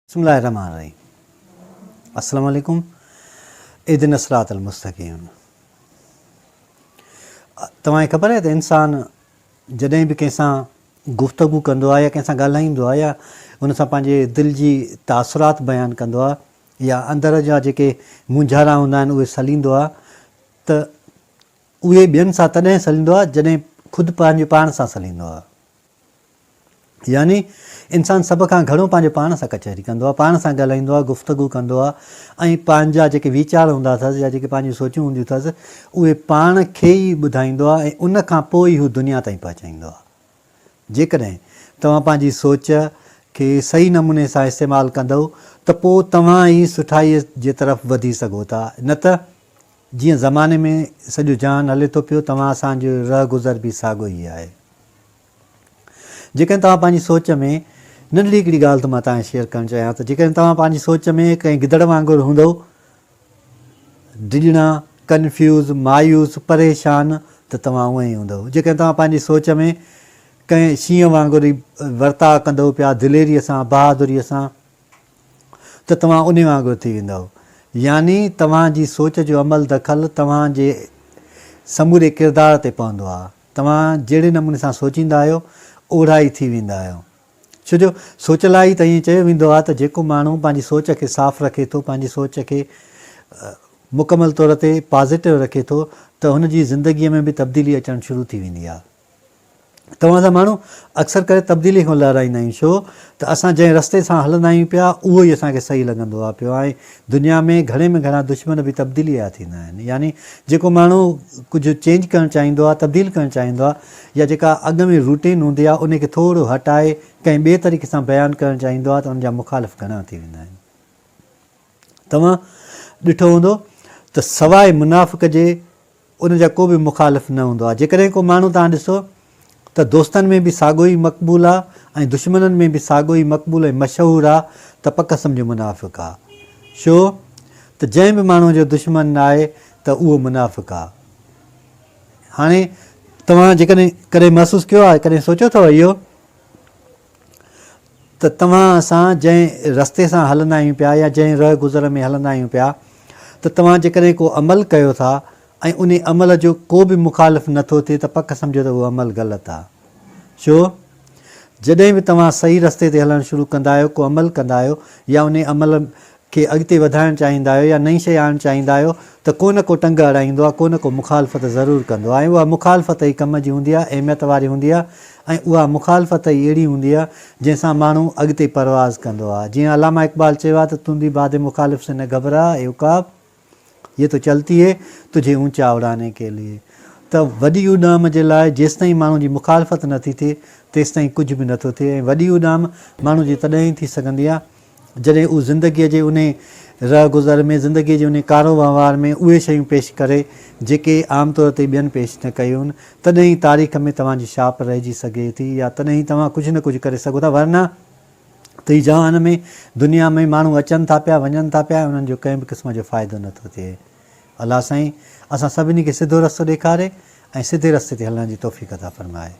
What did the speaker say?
بسم الله الرحمن الرحيم السلام عليڪم اهدنا الصراط المستقيم توهان کي خبر آهي ته انسان جڏهن به ڪنهن سان گفتگو ڪندو آهي يا ڪنهن سان ڳالهائيندو آهي يا ان سان پنهنجي دل جي تاثرات بيان ڪندو آهي يا اندر جا جيڪي مونجهارا هوندا آهن اهي سليندو آهي ته اهي ٻين سان تڏهن سليندو آهي جڏهن خود پنهنجي پاڻ سان سليندو آهي يعني انسان سڀ کان گهڻو پنهنجو پاڻ سان ڪچهري ڪندو آهي، پاڻ سان ڳالهائيندو آهي، گفتگو ڪندو آهي ۽ پنهنجا جيڪي ويچار هوندا اٿس يا جيڪي پنهنجون سوچون هونديون اٿس اهي پاڻ کي ئي ٻڌائيندو آهي ۽ ان کان پوء ئي هو دنيا تائين پهچائيندو آهي. جيڪڏهن توهان پنهنجي سوچ کي صحيح نموني سان استعمال ڪندؤ ته پوء توهان ئي سٺائيء جي طرف وڌي سگهو ٿا نه ته جيئن زماني ۾ سڄو جهان هلي ٿو پيو توهان اسان جو رهگذر به ساڳيو ئي آهي. جيڪڏهن توهان پنهنجي سوچ ۾ ننڍڙي هڪڙي ڳالهه ٿو مان توهان سان شيئر ڪرڻ چاهيان ته جيڪڏهن توهان پنهنجي سوچ ۾ ڪنهن گدڙ وانگر هوندؤ، ڊڄڻا، ڪنفيوز، مايوس، پريشان ته توهان اونئن ئي هوندؤ. جيڪڏهن توهان پنهنجي سوچ ۾ ڪنهن شينهن وانگر ئي ورتاء ڪندؤ پيا دليريء سان، بهادريء سان ته توهان انهي وانگر ٿي ويندؤ. يعني توهان جي سوچ جو عمل دخل توهان جي سموري ڪردار تي پوندو آهي. توهان جهڙي نموني سان سوچيندا آهيو، اوهڙا ئي ٿي ويندا آهيو. ڇو جو سوچ لاء ئي ته ائين چيو ويندو آهي ته جيڪو ماڻهو پنهنجي سوچ کي صاف رکي ٿو، پنهنجي سوچ کي مڪمل طور تي پازيٽو رکي ٿو ته هن جي زندگيء ۾ به تبديلي اچڻ شروع ٿي ويندي آهي. توهان اسان ماڻهو اڪثر ڪري تبديلي کان لهرائيندا آهيون ڇو ته اسان جنهن رستي سان هلندا آهيون پيا اهو ئي اسان کي صحيح لڳندو آهي پيو ۽ دنيا ۾ گهڻي ۾ گهڻا دشمن به تبديلي جا ٿيندا آهن يعني جيڪو ماڻهو ڪجهه چينج ڪرڻ چاهيندو آهي تبديل ڪرڻ چاهيندو آهي يا جيڪا اڳ ۾ روٽين هوندي آهي ان کي ٿورو هٽائي ڪنهن ٻئي طريقي سان بيان ڪرڻ چاهيندو آهي ته ان جا مخالف گهڻا ٿي ويندا آهن. توهان ڏٺو هوندو ته سواء منافق جي ان جا ڪو به مخالف نه هوندو آهي. جيڪڏهن ڪو ماڻهو توهان ڏسو ته دوستن ۾ به ساڳيو ئي مقبول آهي ۽ دشمنن ۾ به ساڳيو ئي مقبول ۽ مشهور آهي ته پڪ سمجهو منافق آهي. ڇو ته جنهن به ماڻهوء جو دشمن نه آهي ته اهو منافق آهي. هاڻي توهان جيڪڏهن ڪڏهن محسوس ڪيو آهي، ڪڏهن سوچيو اٿو اهو ته توهان اسان جنهن رستي سان هلندا آهيون پيا يا جنهن رهه گذر ۾ هلندا آهيون پيا ته توهان جيڪڏهن ڪو عمل ڪيو ٿا ۽ انهي عمل جو ڪو به مخالف نه ٿو ٿئي ته پڪ سمجهو ته اهو عمل غلط آهي. ڇو؟ جڏهن به توهان صحيح رستي تي هلڻ شروع ڪندا آهيو، ڪو عمل ڪندا آهيو يا انهي عمل کي اڳتي وڌائڻ چاهيندا آهيو يا نئين شيء آڻڻ چاهيندا آهيو ته ڪو نه ڪو ٽنگ اڙائيندو آهي، ڪو نه ڪو مخالفت ضرور ڪندو آهي ۽ اها مخالفت ئي ڪم جي هوندي آهي، اهميت واري هوندي آهي ۽ اها مخالفت ئي اهڙي هوندي آهي جنهن سان ماڻهو اڳتي پرواز ڪندو آهي. جيئن علامه اقبال چيو آهي ته تندي باد مخالف سي نه گهبرا اي عقاب! يي تو چلتي هي تجهي اونچا اڙاني ڪي ليي ته وڏي اڏام جي لاء جيستائين ماڻهو جي مخالفت نه ٿي ٿئي تيستائين ڪجهه به نه ٿو ٿئي ۽ وڏي اڏام ماڻهو جي تڏهن ئي ٿي سگهندي آهي جڏهن هو زندگيء جي انهي رهه گذر ۾، زندگيء جي انهي ڪارو وهنوار ۾ اهي شيون پيش ڪري، جيڪي عام طور تي ٻين پيش نه ڪيون، تڏهن ئي تاريخ ۾ توهان جي شاپ رهجي سگهي ٿي يا تڏهن ئي توهان ڪجهه نه ڪجهه ڪري سگهو ٿا، ورنه ته هي جهان ۾، دنيا ۾، ماڻهو اچن ٿا پيا، وڃن ٿا پيا ۽ انهن جو ڪنهن به قسم جو فائدو نه ٿو ٿئي. الله سائين اسان سڀني کي سڌو رستو ڏيکاري ۽ سڌي رستي تي هلڻ جي توفيق عطا فرمائي.